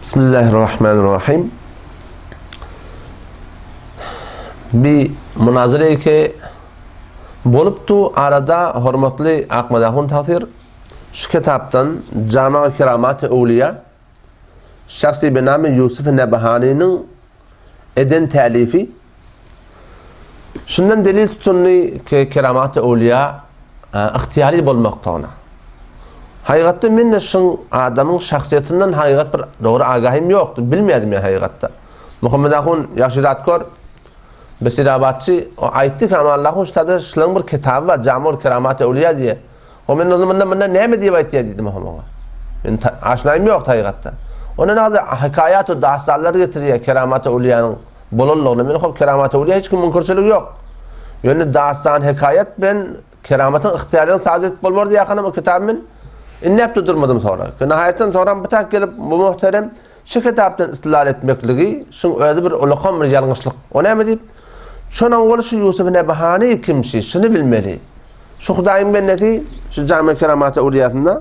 Bismillahirrahmanirrahim. Bir münazara ki bolupdy arada hormatly Akmad Ahun Tasyr şu kitapdan Jama Keramat-y Ewliya şahsi benami Ýusuf Nebahanynyň eden tälifi şundan delil tutundy ki Keramat-y Ewliya ygtyýary bolmakdygyna. Haýygatda men de şuň adamyň şahsyýetinden haýygat bir dogry agahym ýokdy, bilmeýärdim men haýygatda. Muhammet ahun ýagşy zat gör. Besirabatçy o aýtdy ki Aman Allahun ştada şulaň bir kitaby bar, Jamul Keramat Ewliya diýe. O men onda munda munda näme diýip aýtýar diýdim oňa. Men aşnaýym ýok haýygatda. Onda näde hekaýat we dastanlar getirýär Keramat Ewliýanyň bolanlygyny. Men hop Keramat Ewliýa hiç kim müňkürçiligi ýok. Ýöne dastan hekaýat bilen Keramatyň ygtyýaryny sadyr edip bolmar diýýärkanem o kitaby men inläp-de durmadym soňra. Nihaýatdan soňram bu tak gelip bu muhterem şu kitapdan istidlal etmekligi şuň özi bir ulakan bir ýalňyşlyk. O näme diýip? Şonuň ol şu Ýusuf Nebhani kimşi, şuny bilmeli. Şu Hudaýyň bendesi şu Jami Keramat Öwlüýasynda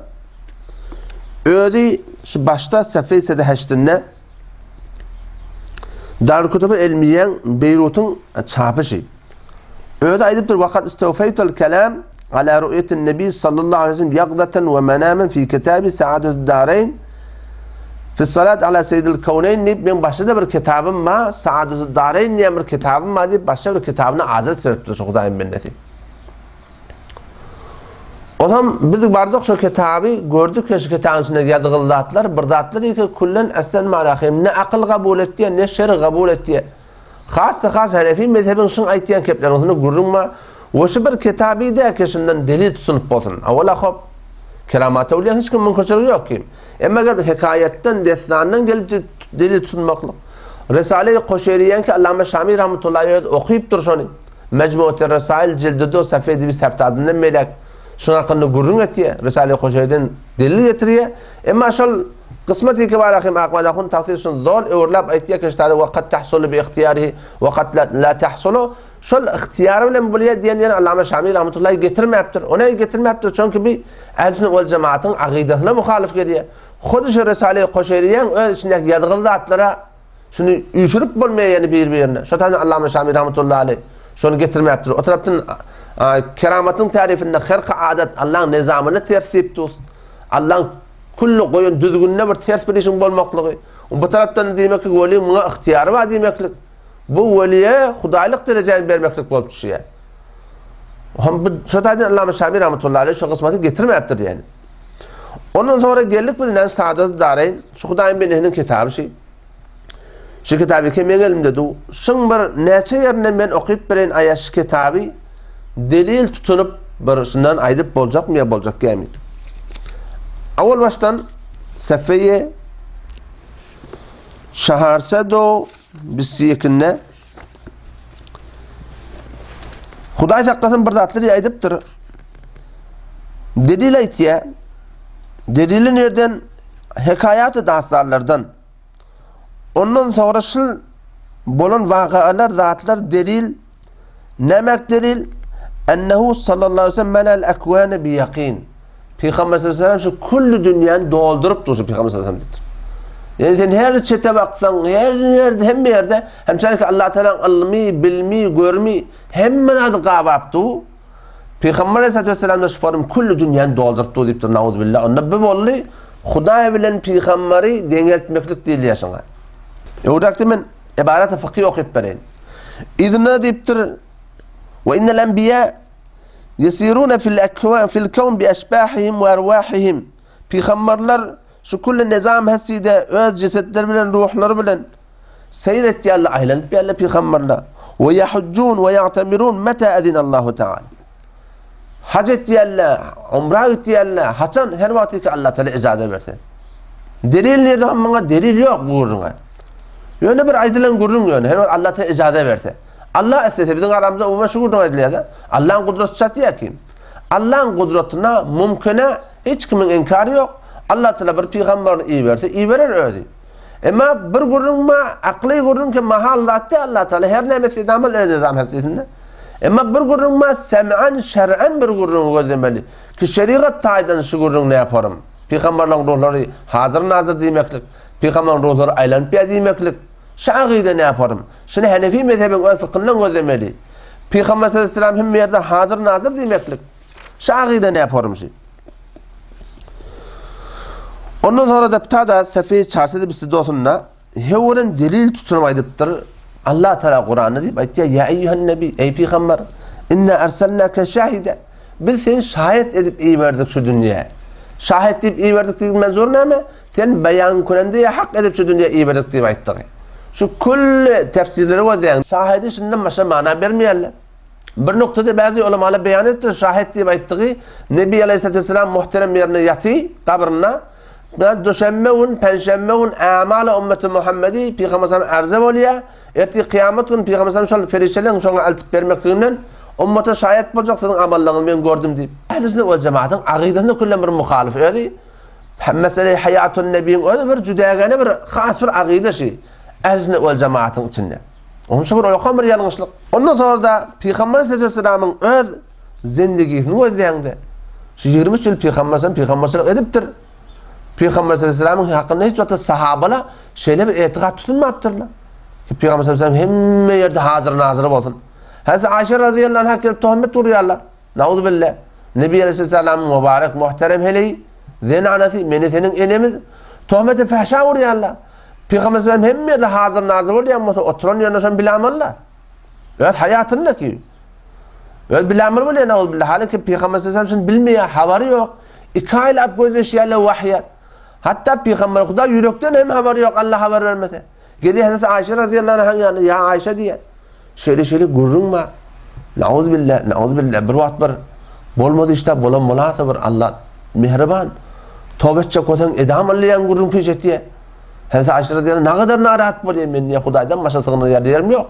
özi şu başda Sefeý Sede Heştinde Darülkütübi Elmiýeň Beýrutyň çapy şi. Özi aýdypdyr, Waqad istawfaytul kalam ala ru'yatin nebi sallallahu aleyhi ve sellem yaqzatan we manaman fi kitabi Sa'adatud Darain fi salat ala seyyidil kawneyn diýip, men başda bir kitabym bar, Sa'adatud Darain diýen bir kitabym bar diýip, başda bir kitabyna adres beripdir şu Hudaýyň bendesi. Ozam biz bardyk şu kitaby, gördük ki şu kitabyň içinde ýazgyly zatlar, bir zatlar ýeke küllen eslen malahim ne akyl kabul etdi, ne şer kabul etdi. Has-da has Hanefi mezhebiň şuň aýtýan kepleriniň gürrüň bar. We şu bir kitaby däki şundan delil tutunyp bolsun. Awala hop. Keramat öwliýa hiç kim mümkinçiligi ýok ki. Emma eger hekaýatdan, destandan gelip delil tutunmaklyk. Risale-i Kuşeýriýäňki Allama Şami rahmetullahi öz okypdyr şony. Mejmuaty Risail jildi do safhe dibi seftadyndan melek. Şuň hakynda gürrüň etýär. Risale-i Kuşeýriden delil getirýär. Emma şol Kysmat itibarahim hem Akmal ahun tagsyr şuny zol öwürläp aýtýar ki ştada we kad tahsulu bi ihtiýarihi we kad la tahsulu şol ihtiýary bilen bolýar diýen ýeri Allama Şami rahmetullahi getirmäpdir. O näge getirmäpdir? Çünki bi Ähli sünnet wal jemaatyň agydasyna muhalyf gelýär. Hudy şu Risale-i Kuşeýriýäň öz içindäki ýazgyly zatlara şuny üýşürip bolmaýar ýani bir-birine. Şo taýdan Allama Şami rahmetullahi aleý şony getirmäpdir. O tarapdan keramatyň tarifinde herki adat Allaň nizamyna ters diýip dur. Allaň Külli goýan düzgünine bir ters bir işiň bolmaklygy. Bu tarapdan diýmek ki, weliň muňa ygtyýary bar diýmeklik. Bu weliýe hudaýlyk derejäni bermeklik bolup düşýär. Hem bu şo taýdan Allama Şami rahmetullahi aleyh şo kysmaty getirmäpdir ýani. Ondan sonra geldik biz näme Saadat Dareýn, şu Hudaýyň bendesiniň kitaby şi. Şu kitaby ki meň elimde du. Şuň bir näçe ýerinden men okyp bilen aýa şu kitaby delil tutunyp bir şundan aýdyp boljakmy ýa boljak dälmi? Awal başdan Sefeýe Şaharsa do bisýekinde Hudaý saklasyn bir zatlar aýdypdyr. Delil aýtýar. Delili nerden? Hekaýaty dastanlardan. Ondan soňra şul bolan wakalar, zatlar delil. Nämek delil? Ennehu sallallahu aleyhi ve sellem melel ekwane bi yakin. Pygamber sallallahu aleyhi ve sellem şu külli dünýäni dolduryp dur şu Pygamber sallallahu aleyhi ve sellem. Yani sen her çete baksaň, her ýerde, hemme ýerde, hem şeýle Allah Teala ylmy, bilmi, görmi hemme zady gabap dur. Pygamber aleyhissalatu vesselam da şu form külli dünýäni dolduryp dur diýipdir, nauzbillah. Onda bu boldy Hudaý bilen pygamberi deňeltmeklik diýilýär şoňa. Öwrakda men ibarat fıkhy okyp bereýin. Yzyna diýipdir we innel enbiýa ýesiruna fil ekwan fil kawn bi eşbahihim we arwahihim. Pygamberler şu külli nizam heside öz jesetleri bilen ruhlary bilen seýr etýärler, aýlanyp ýärler pygamberler. We yahujjun we ya'tamirun meta azinallahu taala. Haj etýärler, umra gitýärler, haçan her wagt ki Allah Taala ijaza berse. Delil nirde hem muňa delil ýok bu gürrüňe. Ýöne bir aýdylan gürrüň ýöne her wagt Allah Taala ijaza berse. Allah islese biziň aramyzda umuman şu gürrüň aýdylýar. Allah'ın gudraty çatýar kim? Allah'ın gudratyna mümkine hiç kimiň inkary ýok. Allah Taala bir pygamberini iberse, iberer özi. Emma bir gürrüň ma akly gürrüň ki mahal zatda Allah Taala her näme islese amal öz nizam hesisinde. Emma bir gürrüň bar, sem'an, şer'an bir gürrüňi gözlemeli. Ki şerigat taýdan şu gürrüň näporum? Pygamberleriň ruhlary hazyr-nazyr diýmeklik, pygamberleriň ruhlary aýlanyp ýa diýmeklik, şu agyda näporum? Şuny Hanefi mezhebiň öz fykyndan gözlemeli. Pygamber sallallahu aleyhi ve sellem hemme ýerde hazyr-nazyr diýmeklik, şu agyda näporum şu? Ondan sonra da tada Sefi Çarşydy bisi dosunda Hewren delil tutunyp aýdypdyr. Allah Teala Kuranda diýip aýtýar, Ýa eýýuhen nebi, eý pygamber, inna erselnake şahide. Biz seni şaýat edip iberdik şu dünýä. Şaýat diýip iberdik diýip menzur näme? Sen beýan künende ýa hak edip şu dünýä iberdik diýip aýtdyk. Şu külli tefsirleri gözleýän. Şaýady şundan başga mana bermeýärler. Bir noktada bäzi ulamalar beýan etdi, şaýat diýip aýtdygy, Nebi aleýhissalatu wesselam muhterem ýerinde ýaty, gabrynda. Bä duşenbe gün, penşenbe gün ämali ümmeti Muhammedi Pygamber sallam arza bolýar. Ertir kyýamat gün Pygamber sallam şol perişdeleriň şoňa eltip bermekliginden ümmete şaýat boljak siziň amallaryňyzy men gördüm diýip. Ähli sünnet we jematyň agydasyna küllen bir muhalyf özi. Mesele haýatun nebiň özi bir jüdägene bir has bir agyda şi. Ähli sünnet we jematyň içinde. Onuň şu bir oýkan bir ýalňyşlyk. Ondan sonra da Pygamber sallallahu öz zendigisini gözleýäňde, şu 23 ýyl Pygamber sallam pygamberçilik edipdir. Pygamber sallallahu hakynda hiç wagtda sahabalar şeýle bir etikat tutunmapdyrlar. Ki Pygamber sallallahu hemme ýerde hazir nazir bolsun. Hazreti Aýşe razyýallahu anha gelip tohmet urýarlar. Nauzubillah. Nebi aleyhisselamyň mübarek muhterem heleýi, zenanasy, meni seniň enemiz tohmeti fahşa urýarlar. Pygamber sallam hemme ýerde hazir nazir bolýan bolsa, oturan ýerinde şony bilämalla. Öz haýatynda ki. Öz bilämir bolýar nauzubillah. Haly ki Pygamber sallam şony bilmeýär, habary ýok. Iki aýlap gözleşýärler wahýa. Hatda Pygamber Huda ýürekden hem habary ýok, Allah habar bermese. Gelýär Hazreti Aýşe razyýallahu anha ýanyna, ýa Aýşe diýýär. Şeýle-şeýle gürrüň bar. Nauzubillah, nauzubillah. Bir wagt bir bolmady işte, bolan bolasa bir Allah mehriban. Toba etjek bolsaň edam alýan gürrüň peş etýär. Hazreti Aýşe razyýallahu anha nagadar narahat bolýar, men diýýär Hudaýdan başga sygynýar ýerim ýok.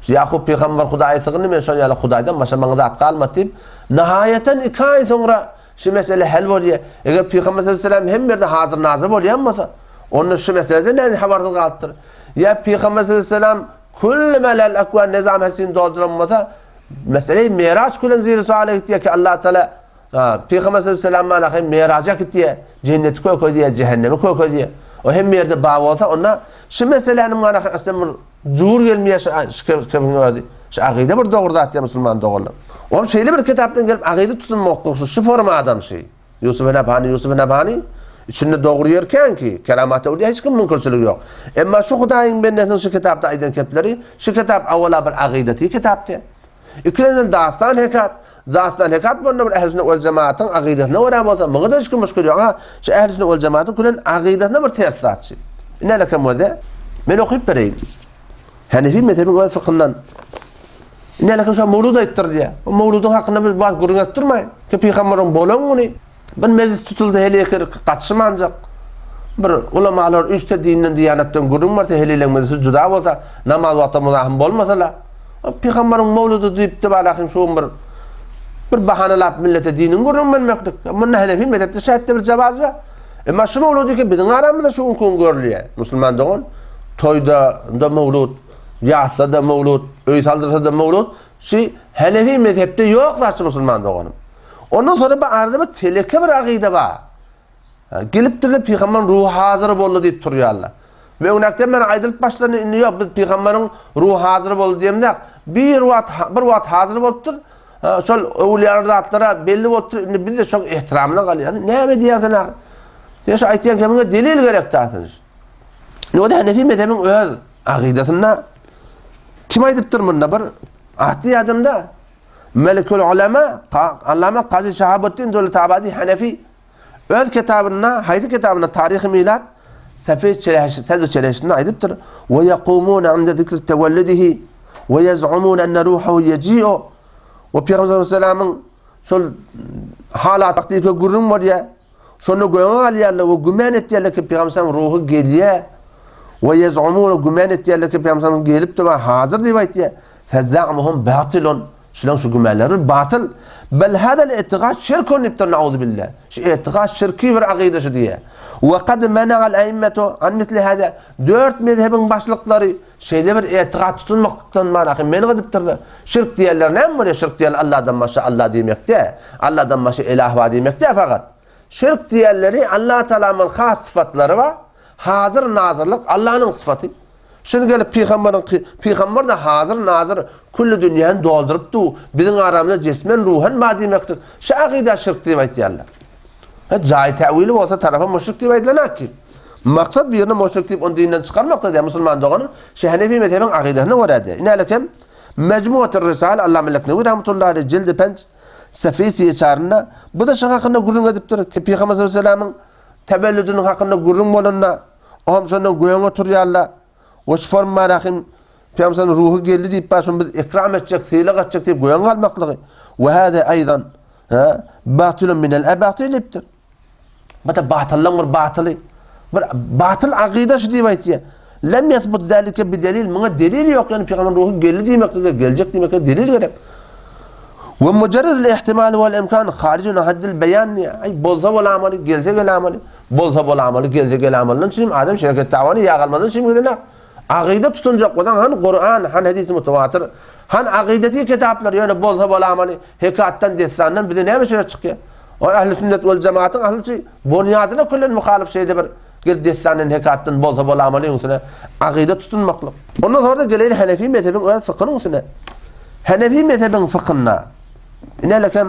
Ýakup pygamber Hudaýa sygyndy, men şon ýaly Hudaýdan başga maňa zat galmady diýip, nihaýatan iki aý soňra şu mesele hal bolýar. Eger pygamber sallallahu aleyhi ve sellem hemme ýerde hazir-nazir bolýan bolsa, onda şu meselede näme habarsyz galypdyr? Ýa pygamber sallallahu aleyhi ve sellem külli melel ekwan nizam hesini dolduran bolsa, mesele miraç külen ziri suala gitýär ki Allah Teala Pygamber sallallahu aleyhi ve sellem mana hem miraja gitýär, jenneti kökezýär, cehennemi kökezýär. O hemme ýerde bar bolsa, onda şu meseläniň mana aslynda bir jur gelmeýär şu kemiň özi. Şu agyda bir dogry zat diýär musulman doganlar. Ol şeýle bir kitapdan gelip agyda tutunmak şu forma adam şu. Ýusuf Nabhani, Ýusuf Nabhani içinde dogry ýer kän ki, keramat öwliýa hiç kim müňkürçiligi ýok. Emma şu Hudaýyň bendesiniň şu kitapda aýdan kepleri, şu kitap awala bir agydaty kitapdy. Ikilenjen dastan hekat, dastan hekat bolanda bir ähli sünnet wal jematyň agydasyna görä bolsa, muňa-da hiç kim müşkil ýok. Ha, şu ähli sünnet wal jematyň külen agydasyna bir ters zatçy. Ine lekem bolsa, men okyp bereýin. Hanefi mezhebiň öz fykhyndan. Ine lekem şu mawlud aýtdyrylýar. Bu mawludyň hakynda biz baz gürrüň edip durmaýyn. Ki pygamberiň bolan güni Bir mejlis tutuldy heleýler gatyşmanjak. Bir ulamalar üste dinden diýanetden gürrüň berse heleýleň mejlisi juda bolsa namaz wagty muzahym bolmasala. Pygamberiň mowludy diýipdi balahym şu bir bir bahanalap millete diniň gürrüň bermeklik. Munda Hanefi mezhepde şähetde bir jawaz bar. Emma şu mowludy ki biziň aramyzda şu günki gün görülýär. Musulman dogan toýda da mowlud, ýasda da mowlud, öý saldyrsa da mowlud. Şu Hanefi mezhepde ýok zatçy musulman doganym. Ondan sonra bir arada bir teleke bir agyda bar. Gelipdirler pygamberiň ruhy hazyr boldy diýip turýarlar. Ve öňräkden beri aýdylyp başlandy, indi ýok biz pygamberiň ruhy hazyr boldy diýemzok. Bir wagt bir wagt hazyr bolupdyr. Şol öwülýän zatlara belli bolupdyr. Indi biz de şoň ehtiramyna galýarys. Näme diýýän sen agy? Sen şu aýtýan kemiňe delil gerek dasyň. Indi o da Hanefi mezhebiň öz agydasynda kim aýdypdyr munda bir atly adamda Melikül Ulema Allama Kazy Şahabuddin Döwletabady Hanefi öz kitabynda, haýsy kitabynda Taryhy Milad Sefih Çeleşi Çeleşinde aýdypdyr. We yakumuna inda zikri tewelludihi we yaz'umun enne ruhuhu yeji'u. We Peygamber sallallahu şol halat hakda gürrüň bolýar. Şonda göňe galýarlar we güman etýärler ki, Pygamber sallam ruhy gelýär. We ýez'umuna güman etýärler ki, Pygamber sallam gelipdir we hazyr diýip aýtýar. Feza'muhum batylun. Şulaň şu gümanlary batyl. Bel hadal itigat şirkun diýipdir nauzubillah. Şu itigat şirki bir agyda şu diýýär. We kad mena'al aimmetu an misli hada. Dört mezhebiň başlyklary şeýle bir itigat tutunmakdan manaky men edipdirler. Şirk diýenler näme bolýar? Şirk diýen Allahdan başga Allah diýmekde. Allahdan başga ilah bar diýmekde fakat. Şirk diýenleri Allah Taalamyň has sypatlary bar. Hazyr nazyrlyk Allahnyň sypaty. Şuny gelip pygamberiň pygamber-de hazyr nazyr külli dünýäni dolduryp dur, biziň aramyzda jesmen ruhen bar diýmeklik. Şu akyda şirk diýip aýtýarlar. He jaý täwili bolsa tarapa müşrik diýip aýdylanak ki. Maksat birini müşrik diýip ony dinden çykarmakda diýär musulman doganyň şu Hanefi mezhebiň akydasyna görä diýär. Inälekem Mejmuatur Risale Allama Leknewi rahmetullahi aleyh jildi penç sefesi çarynda bu da şu hakynda gürrüň edipdir ki Pygamber sallallahu aleyhi ve sellem'iň tewellüdiniň hakynda gürrüň bolanda Oňam şondan göýäň oturýarlar. We şu forma Rahim Pygamberimiziň ruhy geldi diýip bar, şony biz ikram etjek, sylag etjek diýip göýäň galmaklygy. We hada aýdan, ha, batylun minel abatil diýipdir. Bu da batyllaň bir batyly. Bir batyl akyda şu diýip aýtýar. Lem yesbut zalika bi delil. Muňa delil ýok, ýani pygamber ruhy geldi diýmeklige, geljek diýmeklige delil gerek. We mujarradul ihtimal wal imkan harijun haddil beýan. Aý bolsa bolamaly, gelse gelamaly. Bolsa bolamaly, gelse gelamalydan çynym adam şereket dawany ýag almadan çynym gidenak. Agyda tutunjak bolsaň han Kuran, han hadisi mutawatir, han agydeti kitaplar ýöne bolsa bolamaly, hekatdan, dessandan bize näme şerek çykýar? O ähli sünnet wal jemaatyň ahliçi bunýadyna küllen muhalyf şeýle bir gel dessandan, hekatdan bolsa bolamaly ünsüne agyda tutunmaklyk. Ondan sonra da geleýin Hanefi mezhebiň öz fykhynyň üstüne. Hanefi mezhebiň fykhynda Inelekem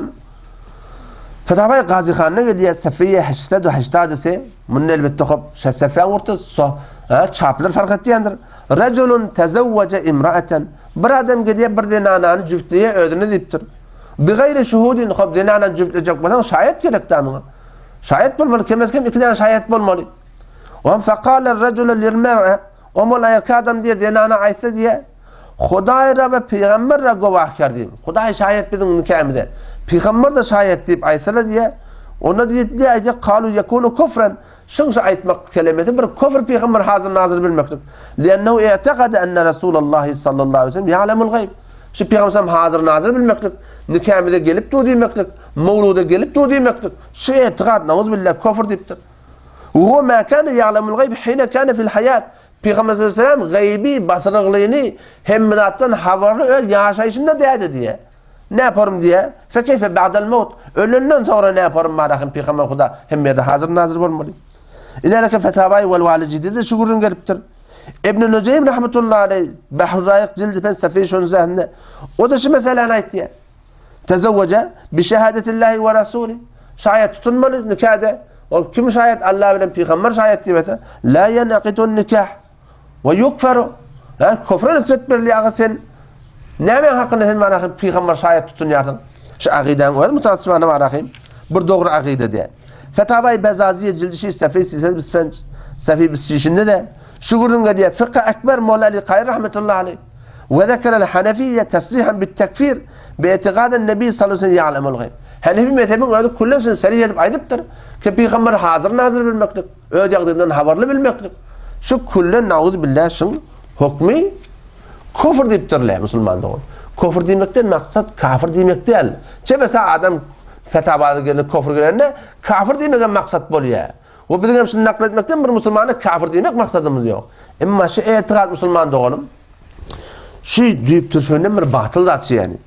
Fetawai Gazyhanda gelýär Safiýe heşsed we heştadisi Munda elbetde hop şesefä urdy so ha çaplar fark etýändir. Rajulun tezawwaja imra'atan Bir adam gelýär bir zenanany jübtleýär özüne diýipdir. Bi gaýri şuhudin hop zenanany jübtlejek bolsaň şaýat gerek da muňa. Şaýat bolmaly kemez kem iki däne şaýat bolmaly. Oňa faqala rajulu lil mar'a Oňa erkek adam diýe zenana aýtsa diýe Hudaý-ra we pygamber-ra gowahkär diýip, Hudaý şaýat biziň nikämize, pygamber-de şaýat diýip aýtsalar diýýär, onda diýip diýýär, aýtjak, kalu ýekunu kufran, şuň şu aýtmak kelemesi bir küfr pygamber hazyr-nazyr bilmeklik. Li'ennehu i'tekade enne Resulallahi sallallahu aleýhi we sellem ýa'lemul gaýb. Şu pygamber sallam hazyr-nazyr bilmeklik, nikämize gelip dur diýmeklik, mawluda gelip dur diýmeklik, şu etikat, nauzubilla, küfr diýipdir. Ve huve ma kana ýa'lemul gaýb hine kana fil haýat. Pygamber sallallahu aleyhi ve sellem gaýby basyryglyny hemme zatdan habarly öz ýaşaýşynda dädi diýýär. Näparym diýýär? Fekeyfe ba'dal maut. Ölenden soňra näparym bar ahym Pygamber Huda hemme ýerde hazyr nazyr bolmaly. Ileriki Fetawai wal Walijide de şu gürrüň gelipdir. Ibn Nujeým rahmetullahi aleyh Bahrul Raýyk jildi pen safi şonzahinde o da şu meseläni aýtýar. Tezewweje bi şehadetillahi we rasuli. Şaýat tutunmaly nikada. Ol kim şaýat Allah bilen pygamber şaýat diýip aýtsa, la ýenaqidun nikah we yukfaru. Ha, kufra nisbet berilýär sen näme hakynda sen mana pygamber şaýat tutunýarsyň? Şu akydaň öz mutasybyna bar ahim. Bir dogry akyda diýär. Fetawai Bezaziye cildi şi sefi size biz fen sefi biz şişinde de şu gürrüň gelýär. Fıkh Ekber Molla Ali Kaýr rahmetullahi aleyh. We zekerel Hanefiyye tesrihan bit-tekfir bi-itigaden Nebi sallallahu aleyhi ve sellem ya'lemul gayb. Hanefi mezhebiň özi küllen şuny serih edip aýdypdyr ki, pygamber hazyr-nazyr bilmeklik, öz ýagdaýyndan habarly bilmeklik, şu küllen nauzubbillah şuň hukmy kufr diýipdirler musulman dogan. Kufr diýmekden maksat kafir diýmek däl. Çemese adam fetawazy gelende kufr gelende kafir diýmegem maksat bolýar. We biziň hem şuny nakl etmekden bir musulmana kafir diýmek maksadymyz ýok. Emma şu etikat musulman doganym şu düýp türşünden bir batyl zatçy ýani.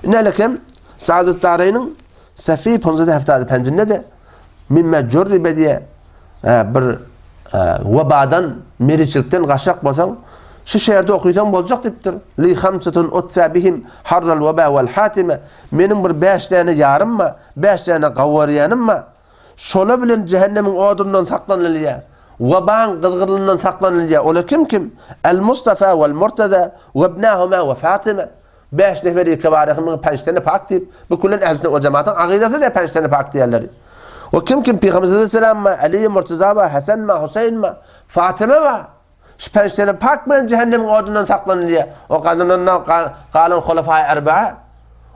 Inelekem Saadet Dareýniň Safi ponzada haftada penjinde de mimme jurribe diýe bir webadan meriçilikden gaçjak bolsaň şu şäherde okysaň boljak diýipdir. Li hamsatun utfa bihim harral weba wal hatime. Meniň bir 5 däne ýarym bar, 5 däne gawarýanym bar. Şola bilen jähennemiň odundan saklanylýar. Webaň gyzgynlygyndan saklanylýar. Ola kim-kim? El-Mustafa wal-Murtaza webnahuma we Fatyma. Bäş neferi kibarehimiň penjteni pak diýip, bu küllen ehl-i sünnet we jematyň agydasy-da penjteni pak diýerleri. We kim-kim Pygamber aleyhisselam we Ali Murtaza we Hasan we Huseýn we Fatyma we Şu penjteni pak bilen jähennemiň odundan saklanylýar. O galanynda galan hulafaý erbaa,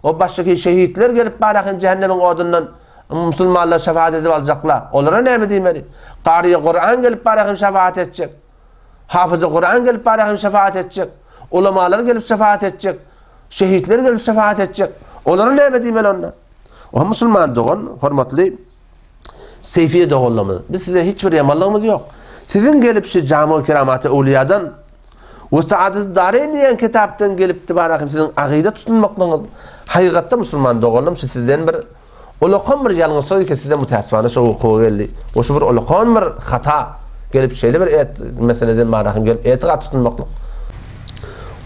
o başdaky şehitler gelip bara hem jähennemiň odundan musulmanlar şefaat edip aljaklar. Olara näme diýmeli? Garyýa Kuran gelip bara hem şefaat etjek. Hafyzy Kuran gelip bara hem şefaat etjek. Ulamalar gelip şefaat etjek. Şehitler gelip şefaat etjek. Olara näme diýmeli onda? O musulman dogan, hormatly Seyfiye doganlarymyz, biz size hiç bir ýamanlygymyz ýok. Siziň gelip şu Jamy Keramaty Öwliýadan we Saadet Dareýn diýen kitapdan gelipdi barakim siziň agyda tutunmaklygyňyz. Hakykatda musulman doganlarym şu sizden bir Ulakan bir ýalňyşlyk eken size mütäsifana şo wukuwa geldi. We şu bir ulakan bir hata gelip şeýle bir et meseleden barahym gelip etigat tutunmaklyk.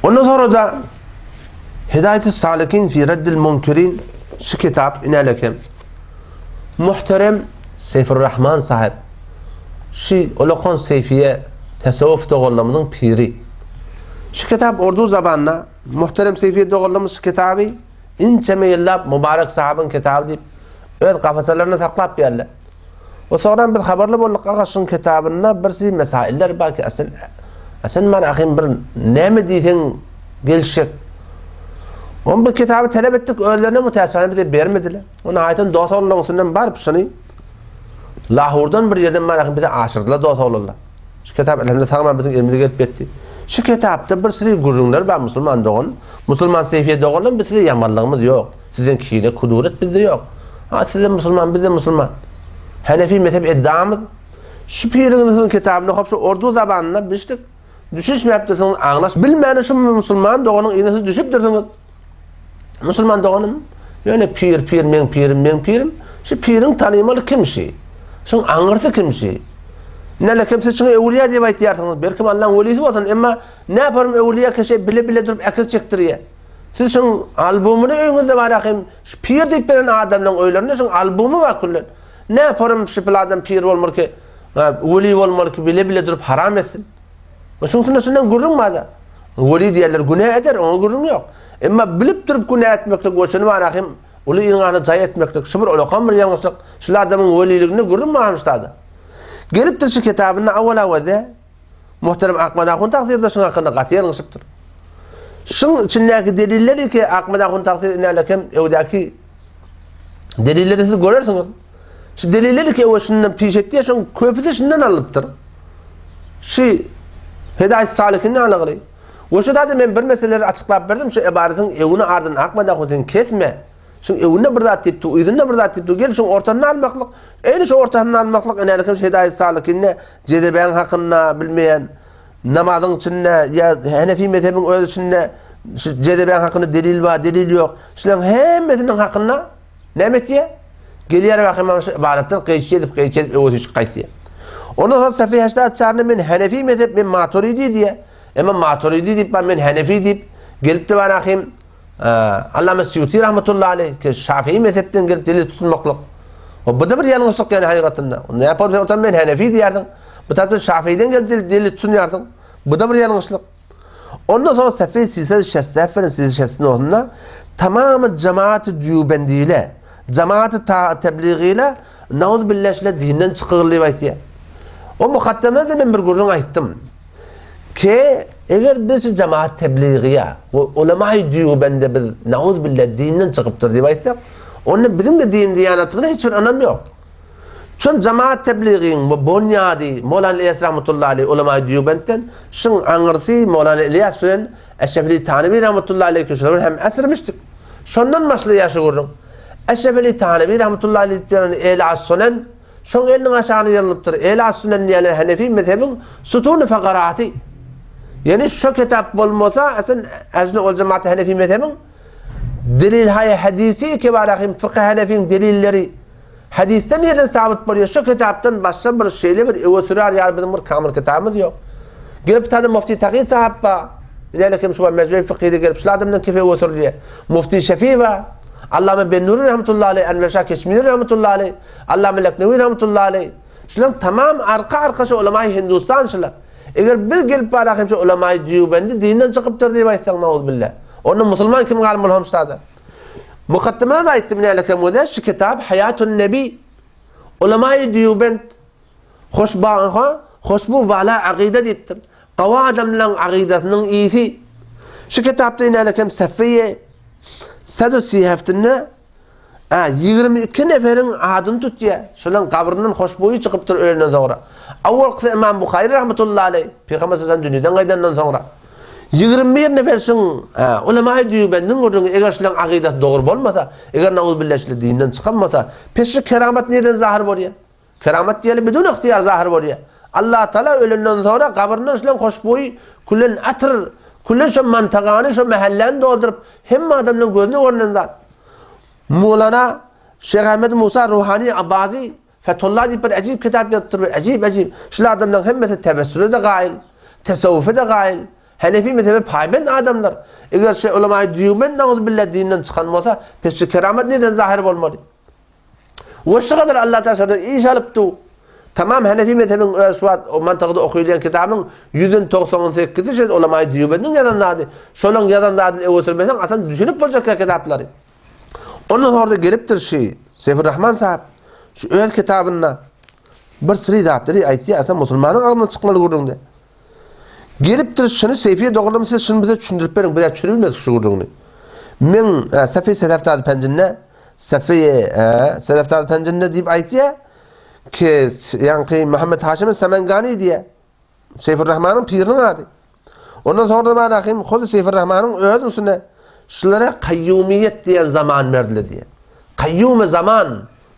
Ondan sonra da Hidayetü Salikin fi Reddil Munkirin şu kitap inelekem. Muhterem Seyfurrahman sahip şu ulakan Seyfiye tasavvuf doganlarymyzyň piri. Şu kitap urdu zabanda Muhterem Seyfiye doganlarymyz şu kitaby Inçeme ýyllap Mubarek sahabyň kitaby diýip, öz kafasalarynda saklap geldi. We soňram biz habarly bolduk, aga şuň kitabynda bir si mesailler bar ki, asyl, asyl man ahym bir näme diýseň gelişjek. Oň bu kitaby talap etdik, özlerine mütäsifane bize bermediler. Ony aýdan dost oglanlaryň üstünden baryp şuny Lahurdan bir ýerden man ahym bize aşyrdylar dost oglanlar. Şu kitap elhamdülillah sag-aman biziň elimize gelip ýetdi. Şu kitapda bir süri gürrüňler bar musulman dogan. Musulman Seyfiye doganlar biz size ýamanlygymyz ýok. Sizden kine, kuduret bizde ýok. Ha siz de musulman, biz de musulman. Hanefi mezhep edamyz. Şu piriňiziň kitabyny okap şu ordu zabanynda bilişdik. Düşüşmäpdirsiňiz, aňlaş bilmäni şu musulman doganyň yzyna siz düşüpdirsiňiz. Musulman doganym, ýöne pir, pir, meň pirim, meň pirim, şu piriň tanymaly kim şi? Şuň aňyrsy kim şi? Näle kim siz şuňa öwülýä diýip aýtýarsyňyz, belkim Allaň welisi bolsun, emma näparum öwülýä keşe bile-bile durup äkiz çekdirýä. Siz şuň albomyny öýüňizde bar ahym, şu pir diýip beren adamlaryň öýlerinde şuň albomy bar küllen. Näparum şu pil adam pir bolmaly ki, weli bolmaly ki bile-bile durup haram etsin. Şuň üstünde şundan gürrüň bar-da. Weli diýerler günä eder, oňa gürrüň ýok. Emma bilip durup günä etmeklik we şuny bar ahim uly iliň jaý etmeklik, şu bir ulakan bir ýalňyşlyk. Şul adamyň weliliginde gürrüň bar ştada. Gelipdir şu kitabynda awwal awwalde muhterem Akmad ahun tagsyr da şuň hakynda gaty ýalňyşypdyr. Şuň içindäki deliller ki Akmad ahun tagsyr inälekem öwdäki delilleri siz görersiňiz. Şu deliller ki öwe şundan piş etdi, şuň köpüsi şundan alypdyr. Şu Hidayet Salikinden algyly. We şu zady men bir meseleleri açyklap berdim, şu ibaratyň öwüni ardyn Akmad ahun sen kesme. Şuň öwünde bir zat diýip, yzynda bir zat diýip, gel şuň ortasynda almaklyk. Eýni şu ortasynda almaklyk inälekem Hidayet Salikinde jezebäň hakynda bilmeýän namazyň içinde ýa Hanefi mezhebiň öz içinde şu jezebäň hakynda delil bar, delil ýok. Şularyň hemmesiniň hakynda näme etýär? Gelýär we hemem şu ibaratdan gaýçy edip, gaýçy edip öwez üçin gaýtýar. Ondan soň Safi Haşda çarny men Hanefi mezhep, men Maturidi diýýär. Emma Maturidi diýip bar, men Hanefi diýip gelipdi bar ahim. Allama Sýuti rahmetullahi aleyh ki Şafii mezhepden gelip delil tutunmaklyk. O bu da bir ýalňyşlyk ýani hakykatynda. Ne yapalım sen otan men Hanefi diýerdiň. Bu tarapdan Şafiiden gelip delil tutunýarsyň. Bu da bir ýalňyşlyk. Ondan sonra Sefi Sise Şessef bilen Sise Şessini onda tamamy cemaat-ı Diyubendiyle, cemaat-ı tebliğiyle nauz billah şile dinden çykygyl diýip aýtýar. O mukaddemede men bir gürrüň aýtdym. Ki eger biz şu cemaat tebligiýe we ulemaý Diyubende biz nauz billah dinden çykypdyr diýip aýtsak, onda biziň de din diýanatymyza hiç bir ynam ýok. Şol jemaat tebligiň bu bonýady Mowlana Ilýas rahmetullahi aleýh ulemaý Dýubentden, şuň aňyrsy Mowlana Ilýas bilen Eşref Ali Tanewi rahmetullahi aleýh şular bir hem asyrmyşdyk. Şondan başlaýar şu gürrüň. Eşref Ali Tanewi rahmetullahi aleýh diýen Ehli as-Sunen şoň eliniň aşagyna ýazylypdyr. Ehli as-Sunen diýen Hanefi mezhebiň sutuny fakaraty. Ýani şu kitap bolmasa, aslyn Ehl-i Ol Jemaat Hanefi mezhebiň delil haý hadisi kibarahim fykh Hanefiň delilleri Hadysda nirden sabyt bolýar? Şu kitapdan başga bir şeýle bir öňe sürer ýaly biziň bir kamyl kitabymyz ýok. Gelip tany Mufti Taky sahyp bar. Näle kim şu mezhebi fykhyda gelip şul adamdan kefe öňe sürülýär. Mufti Şefi bar. Allama Bennuri rahmetullahi aleyh, Enwer Şah Keşmiri rahmetullahi aleyh, Allama Leknewi rahmetullahi aleyh. Şularyň tamam arka-arka şu ulamaý Hindustan şular. Eger biz gelip barak hem şu ulamaý Dýubendi dinden çykypdyr diýip aýtsaň nauzbillah. Onda musulman kim galmaly homştada? Mukaddymada aýtdym nälekem gözel şu kitap Haýatun Nebi Ulamaýy Dýubent Hoşbaha Hoşbu wala agyda diýipdir. Gawy adamlaryň agydasynyň ýygy. Şu kitapda nälekem Safiýe Sadu Siheftinde a 22 neferiň adyny tutýar. Şolaryň gabryndan hoşboýy çykypdyr ölenden soňra. Awwalkysy Imam Buhary rahmetullahi aleýh, Pygamber sallallahu dünýeden gaýdandan soňra. 21 nefer şuň ulemaýy Dýubendiň gürrüňi, eger şulaň akydasy dogry bolmasa, eger nauzubilla şular dinden çykan bolsa, pes şu keramat nirden zahyr bolýar? Keramat diýeli bidun ygtyýar zahyr bolýar. Allah Taala ölenden soňra gabryndan şulaň hoşboýy külen atyr, külen şo mantagany, şo mähelläni dolduryp, hemme adamlaryň gözüne görnen zat. Mowlana Şeýh Ahmed Musa Ruhani Abazi Fethullah diýip bir äjip kitap ýazypdyr, bir äjip-äjip. Şul adamlaryň hemmesi tewessüle-de gaýyl, tesewwufe-de gaýyl, Henefi mezhebe paýbent adamlar. Eger şu ulemaýy Dýubend nauzubilla dinden çykan bolsa, pes şu keramat nirden zahyr bolmaly? We şu gadar Allah Taala şodan iş alyp du. Tamam Henefi mezhebiň öz şu wagt mantygda okuylan kitabyň ýüzden togsan sekizi şol ulemaýy Dýubendiň ýazan zady. Şolaň ýazan zadyny öňe sürmeseň asan düşünip boljak kitaplary. Ondan sonra gelipdir şu Seyfurrahman sahip şu öz kitabynda bir syry zatlary aýtýar, aslynda musulmanyň agzyndan çykmaly gürrüňde. Gelipdir şuny Seyfiye dogrulam siz şuny bize düşündirip beriň, biz düşünip şu gürrüňini. Men e, Safi Sedeftazy penjinde Safi e, Sedeftazy penjinde diýip aýtýar ki ýaňky Muhammed Haşim Samangani diýe. Seýfurrahmanyň piriniň ady. Ondan soňra da Rahim Hudy Seýfurrahmanyň öz üstüne şulara kaýýumiýet diýen zaman berdiler diýe. Kaýýumy zaman.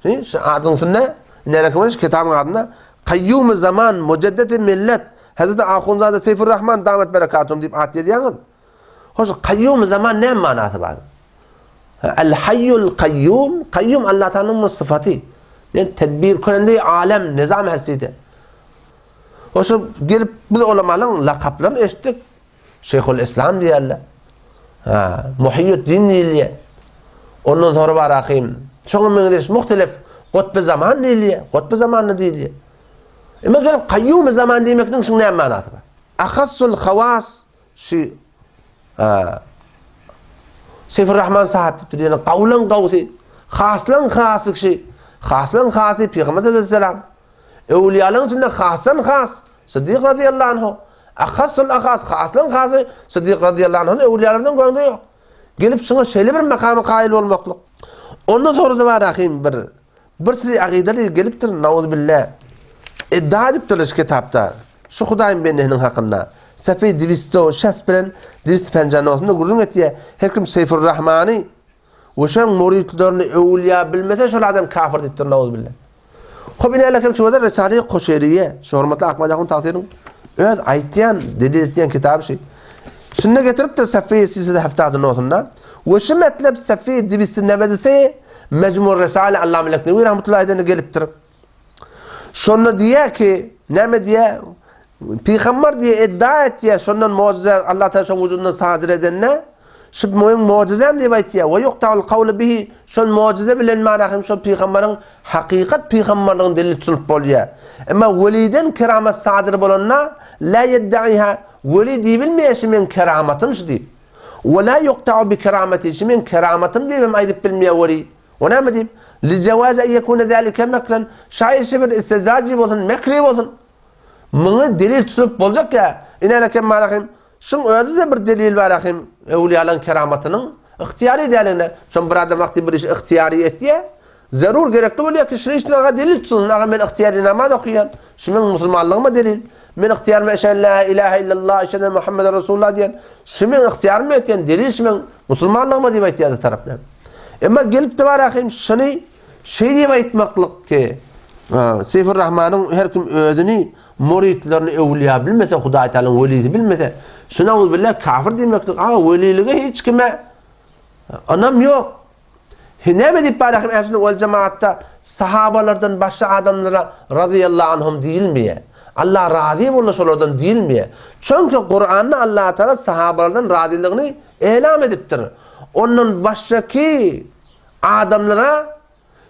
Şu adyň üstünde näme şu kitabyň adynda Kaýýumy zaman mujaddedi millet Hazreti Ahunzade Seýfurrahman damet berekatum diýip at ýazýaňyz. Hoş kaýýumy zaman näme manasy bar? El hayyul kaýýum, kaýýum Allah Taalanyň syfaty. Yani tedbir könende alem, nizam hastide. Oşo gelip biz ulamalaryň lakaplaryny eşitdik. Şeýhul Islam diýerler. Ha, Muhiýeddin diýilýär. Ondan sonra bar ahim. Şoňa meňzeş muhtelif Gutby zaman diýilýär. Gutby zamanda diýilýär. Emma gelip kaýýum zaman diýmekniň şuň näme manasy bar? Ahassul hawas şu ha, Seýfur Rahman sahip diýipdir. Ýöne gawlaň gawsy, haslaň hasy kişi, haslaň hasy Pygamber sallallahu aleyhi ve sellem. Öwlüýalaryň içinde hasdan has Sydyk razyýallahu anhu, ahasul ahas, haslaň hasy Sydyk razyýallahu anhu öwlüýalardan görende ýok. Gelip şuňa şeýle bir makama kaýyl bolmaklyk. Ondan sonra da bar ahim bir bir syry agydaly gelipdir nauzubilla. Iddia edipdirler şu kitapda. Şu Hudaýyň bendesiniň hakynda. Safi Diwisto şahs bilen Diwist penjanosyna gürrüň etýär. Her kim Seýfur Rahmany We şoň muritlerini öwülýä bilmese şol adam kafir diýipdir nauzubilla. Hop ine alekem şu wada Risale-i Kuşeýriýe, şu hormatly Ahmet ahun tagsyryň öz aýtýan, delil etýän kitaby şu. Şunda getiripdir Safiýe silsile heftady notunda. We şu metlep Safiýe dibisi nebedisi Mecmur Risale Allame Leknewi rahmetullahi aleyhden gelipdir. Şonda diýýär ki, näme diýýär? Pygamber diýe iddia etýär, şondan mucize Allah Taala şoň wujudyndan sadyr edende, şu meň mucizem diýip aýtýar. We yuqta'ul kawlu bihi, şol mucize bilen mana hem şol pygamberiň hakykat pygamberligini delil tutulyp bolýar. Emma weliden keramat sadyr bolanda, la yedda'iha, weli diýip bilmeýär şu meň keramatym şu diýip. We la yuqta'u bi keramati, şu meň keramatym diýip hem aýdyp bilmeýär weli. O näme diýip? Li jawazi en yekune zalika mekren. Şaýy bir istidraji bolsun, mekri bolsun. Muňa delil tutup boljak ýa. Ine lekem malahim. Şuň özi-de bir delil bar ahim. Öwliýalaryň keramatynyň ygtyýary däligine. Şon bir adam wagty bir işi ygtyýary etýä. Zerur gerekli bolýar ki, şuny işine aga delil tutsun. Aga men ygtyýary namaz okaýan. Şu meň musulmanlygyma delil. Men ygtyýaryma eşhedü la ilahe illallah, eşhedü enne Muhammeden Resulullah diýen. Şu meň ygtyýarymy etýän delil şu meň musulmanlygyma diýip aýtýar taraplar. Emma gelip-de bar ahim şuny şeý diýip aýtmaklyk ki, Seýfur Rahmanyň her kim özüni muritlerini öwlüýä bilmese, Hudaý Taalanyň welisi bilmese, şuna billah kafir diýmeklik, aga welilige hiç kime ynam ýok. He näme diýip bar ahim Ehl-i wal jemaatda sahabalardan başga adamlara razyýallahu anhum diýilmeýär. Allah razy boldy şolardan diýilmeýär. Çünki Kuranda Allah Taala sahabalardan razylygyny elam edipdir. Ondan başgaky adamlara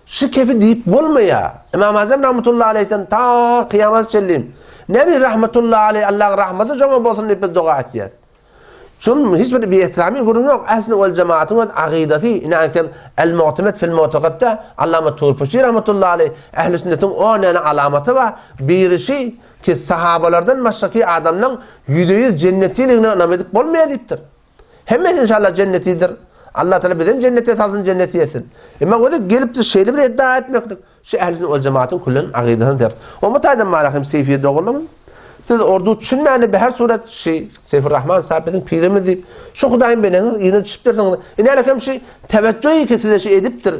şu kefi diýip bolmaýar. Imam Azam rahmetullahi aleyhden ta kyýamata çenli Nebi rahmetullahi aleyh Allahyň rahmeti şoňa bolsun diýip biz doga etýäris. Şun hiç bir bi-ehtirami gürrüň ýok. Ähli wal jemaatyň öz agydasy, ine El Mu'temed fil Mu'tekadda Allama Turpuşy rahmetullahi aleyh ähli sünnetiň 10 däne alamaty bar. Birisi ki sahabalardan başgaky adamlaň 100% jennetiligine ynam edip bolmaýar diýipdir. Hemmesi inşallah jennetidir. Allah Teala bizem jennete salsyn, jenneti etsin. Emma özi gelipdir şeýle bir iddia etmeklik. Şu ähli sünnet wal jemaatyň küllen agydasyny ters. O bu taýdan marahim Seýfiýe dogrulygyň. Siz ordu düşünmäni be her surat şi Seýfurrahman sahip biziň pirimiz diýip, şu Hudaýyň bendeňiz yzyna düşüpdirsiňiz. Ine hem şi teweccüh ki size şi edipdir.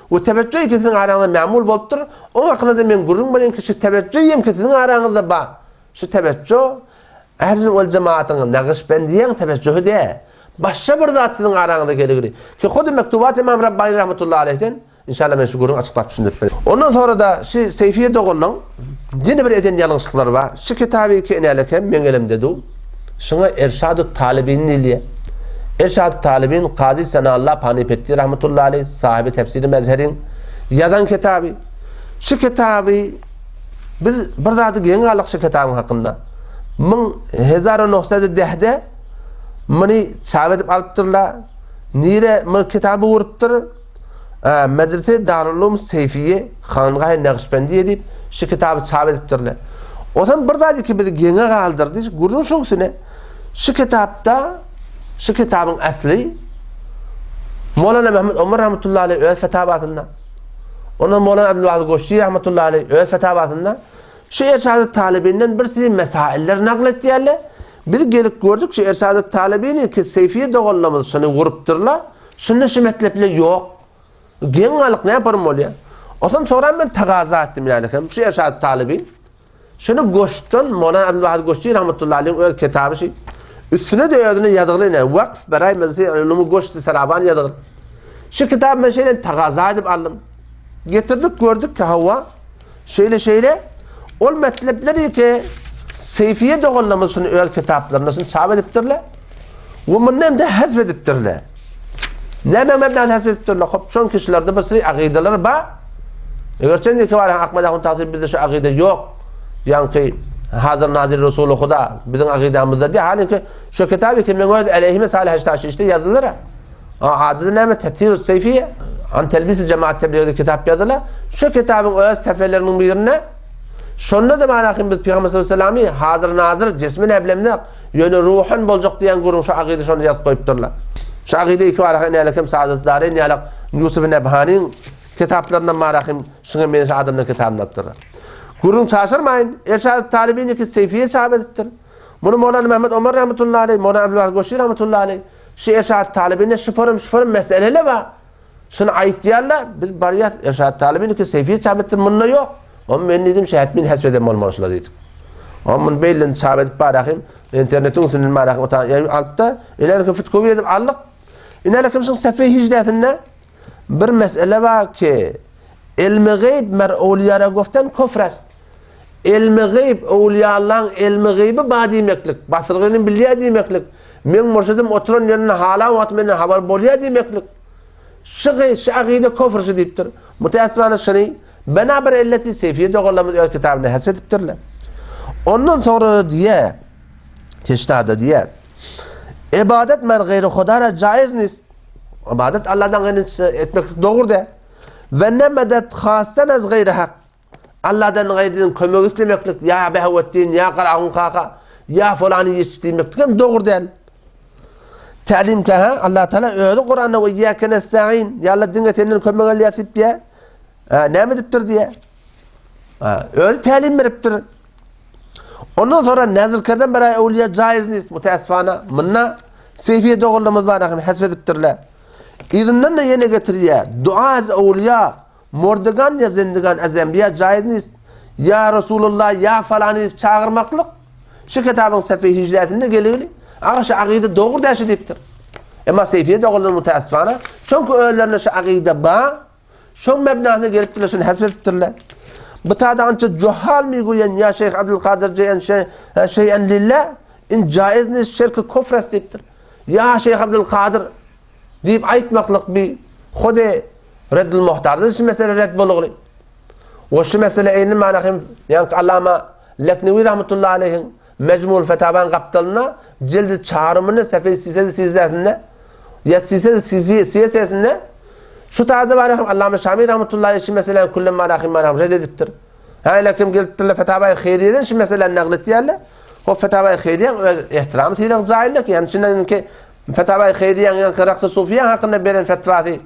We teweccüh ki siziň araňyzda mämul bolupdyr. Oň hakynda-da men gürrüň bereýin ki şi teweccüh hem ki siziň araňyzda ba. Şu teweccüh Ähli wel jemaatyň Nagyşbendiýeň teweccühi dä. Başga bir zat siziň araňyzda geligli. Ki hudy mektubat Imam Rabbani rahmetullahi aleyhden Inşallah men şu gürrüňi açyklap düşündirip bereýin. Ondan sonra-da şu Seýfiýe doganlaň ýene bir eden ýalňyşlyklary bar. Şu kitaby ki enälekem meň elimde du. Şuňa Erşadut Talibin diýilýär. Erşadut Talibin Kazy Senallah Panipetti rahmetullahi aleyh sahibi tefsiri Mezheriň ýazan kitaby. Şu kitaby biz bir zady geň galdyk şu kitabyň hakynda. Müň hezar nohsada dehde muny çap edip alypdyrlar. Nire muny kitaby urupdyr? Medrese Darululum Seýfiýe Hangahy Nagyşbendiýe diýip şu kitaby çap edipdirler. Ozan bir zat ki bizi geňe galdyrdy, gürrüň şoň üstüne. Şu kitapda şu kitabyň asly Molana Mehmet Omar rahmetullahi aleyh öz fetawasynda, ondan Molana Abdülwahid Goşçy rahmetullahi aleyh öz fetawasynda şu Erşad-y Talibinden bir sürü mesailler nagl etýärler. Biz gelip gördük şu Erşad-y Talibini ki Seýfiýe doganlarymyz şuny gurupdyrlar. Şunda şu metlepler ýok. Geň galyk näme bolýar? Onsoň soran men tagaza etdim ýaly hem şu Erşad Talyby. Şuny goşdan Mona Abdülwahid Goşçy rahmetullahi aleyh öz kitaby şu. Üstüne de özüne ýazgyly ne? Waqf beraý mezsi ulumy goşdy saraban ýazgyly. Şu kitaby men şeýle tagaza edip aldym. Getirdik gördük ki hawa şeýle şeýle ol metlepleri ki Seýfiye doganlarymyz şuny öz kitaplarynda şuny çap edipdirler. We muny hem-de hezf edipdirler. Näme mebnany hezf edipdirler? Hop, şon kişilerde bir sürü agydalar bar. Eger sen ki var Ahmed Ahun Tasir bizde şu agyda ýok. Ýaňky Hazır Nazir Resulü Huda biziň agydamyzda diýe. Haliki şu kitaby ki men öz aleyhime salih taşy işte ýazylyr. Ady näme? Tethir Seyfiye an telbis cemaat tebliği kitap ýazylar. Şu kitabyň öz seferleriniň birinde şonda da barahym biz Peygamber sallallahu aleyhi ve sellemi hazır nazir cismin eblemde Ýöne ruhan boljak diýen gürrüň şu agyda şony ýazyp goýupdyrlar. Şu agyda iki baraka nälekem Saadatdareýn ýalak Ýusuf Nebhanyň kitaplaryndan barahym şuňa meňzeş adamlaryň kitabynda alypdyrlar. Gürrüň çaşyrmaýyn, Erşad Talybiniki Seýfiýe çap edipdir. Muny Mowlana Mehmet Omar rahmetullahi aleý, Mowlana Abdülwahid Goşy rahmetullahi aleý şu Erşad Talybinde şuparym şuparym meseleler bar. Şuny aýtýarlar, biz barýas, Erşad Talybiniki Seýfiýe çap etdir, munda ýok. Oňa men diýdim, şähet men hesp eden bolmaly şular diýdim. Oňa muny beýleden çap edip barahym, internetiň üstünden barahym, otan ýa alyp-da, ilerki fotokopýa edip aldyk. Ine kim şuň sefe hijdesinde bir mesele bar ki, ilmi gıyb mer owliýara goften kufr est. Ilmi gıyb, owliýalaň ilmi gıyby ba diýmeklik, basyrgyny bilýär diýmeklik, meň murşidim oturan ýerinde hala wagt menden habar bolýar diýmeklik. Şygy, şu agyda kofr şu diýipdir. Müteessifane şuny Bena bir elleti Seýfiýe doganlarymyz öz kitabynda hesp edipdirler. Ondan soňra diýe, Keştada diýe, Ibadet mer gaýry Hudara jaiz nist. Ibadet Allahdan gaýry etmek dogry däl. Ve ne medet hassen ez gaýry hak. Allahdan gaýrydan kömek islemeklik, ýa Behawetdin, ýa Garahun kaka, ýa falany ýetiş diýmeklik hem dogry däl. Tälim kähe Allah Taala özi Kuranda we iyyake nestaîn, ýa Allah diňe senden kömek alýar diýip diýär. Ha, näme edipdir diýär. Ha, özi tälim beripdir. Ondan sonra nezr kerden beraý awliýa jaiz nis mutaasfana. Munda Seyfiye doganlarymyz bar hem hasb edipdirler. Yzyndan da ýene getirýär. Dua az awliýa Mordegan ýa zendigan az enbiýa jaiz nis. Ýa Resulullah ýa falany diýip çagyrmaklyk şu kitabyň sefe hijresinde geligli. Aga şu agyda dogry däşi diýipdir. Emma Seyfiye doganlar mutaasfana çünki özlerinde şu agyda bar Şoň mebnasyna gelipdirler, şony hasp edipdirler. Bu tada ança juhal mi goýan ýa Şeýh Abdülkadir jeýen şeýen lillah in jaiz nis şirki kufr est diýipdir. Ýa Şeýh Abdülkadir diýip aýtmaklyk bi hude reddül muhtarda şu mesele red bolugly. We şu mesele eýni mana hem ýaňky Allama Leknewi rahmetullahi aleyhiň Mejmul Fetawaň gapdalynda jildi çarymyny sefeý sisedi sizdesinde ýa sisedi sisesinde şu taýda bar hem Allama Şami rahmetullahi aleyh şu meseläni küllen marahim marahim red edipdir. Häle kim gelipdirler Fetawaý Heýriýeden şu meseläni nagl etýärler. O Fetawaý Heýriýe öz ehtiram sylag jaýynda ki, ýani şundan ki Fetawaý Heýriýe ýaňky Raksy Sufiýa hakynda beren fetwasy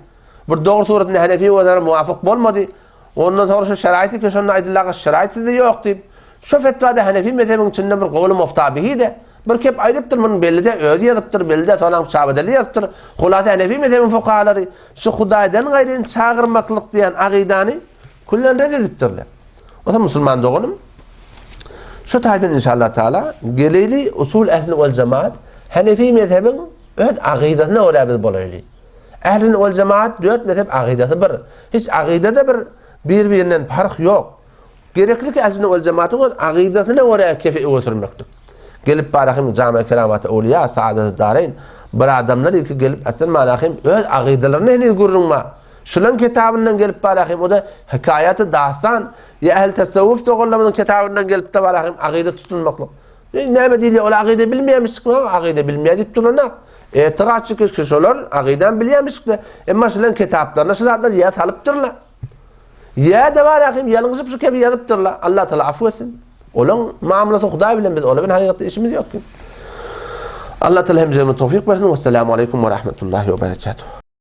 bir dogry suratynda Hanefi we muwafyk bolmady. Ondan soňra şu şeraýty ki şonda aýdylaga şeraýt sizde ýok diýip. Şu fetwada Hanefi mezhebiň içinde bir gowly muftabihi-de bir kep aýdypdyr, muny belli-de özi ýazypdyr, belli-de soňam çap edeli ýazypdyr. Hulasa Hanefi mezhebiň fukahalary şu Hudaýdan gaýryny çagyrmaklyk diýen agydany küllen ret edipdirler. Onsoň musulman doganym, şu taýdan inşallah taala geleýli usul ehli wal jemaat Hanefi mezhebiň öz agydasyna görä biz bolaýly. Ehli wal jemaat dört mezhep agydasy bir. Hiç agydada bir bir-birinden parh ýok. Gerekli ki ehli wal jemaatyň öz agydasyna görä kefi öňe sürmeklik. Gelip barahym jame keramat awliýa saadat dareýn bir adamlar ilki gelip aslan manahym öz agydalaryny heniz gürrüň bar. Şulaň kitabyndan gelip barahym o da hekaýaty dastan ýa ehl tasawwuf doganlarymyzyň kitabyndan gelip de barahym agyda tutunmaklyk. E, näme diýilýär? Ol agyda bilmeýärmişik, agyda bilmeýär diýip durana. Etigat çykyş şolar agydan bilýärmişik-de. Emma şulaň kitaplaryna şu zatlar ýa salypdyrlar. Ýa-da barahym ýalňyşyp şu kebi ýazypdyrlar. Allah Taala afw etsin. Olaň muamalasy Hudaý bilen biz ola bilen hakykatda işimiz ýok. Allah Taala hemjemize towfik bersin. Wessalamu aleýkum we rahmetullahi we berekatuh.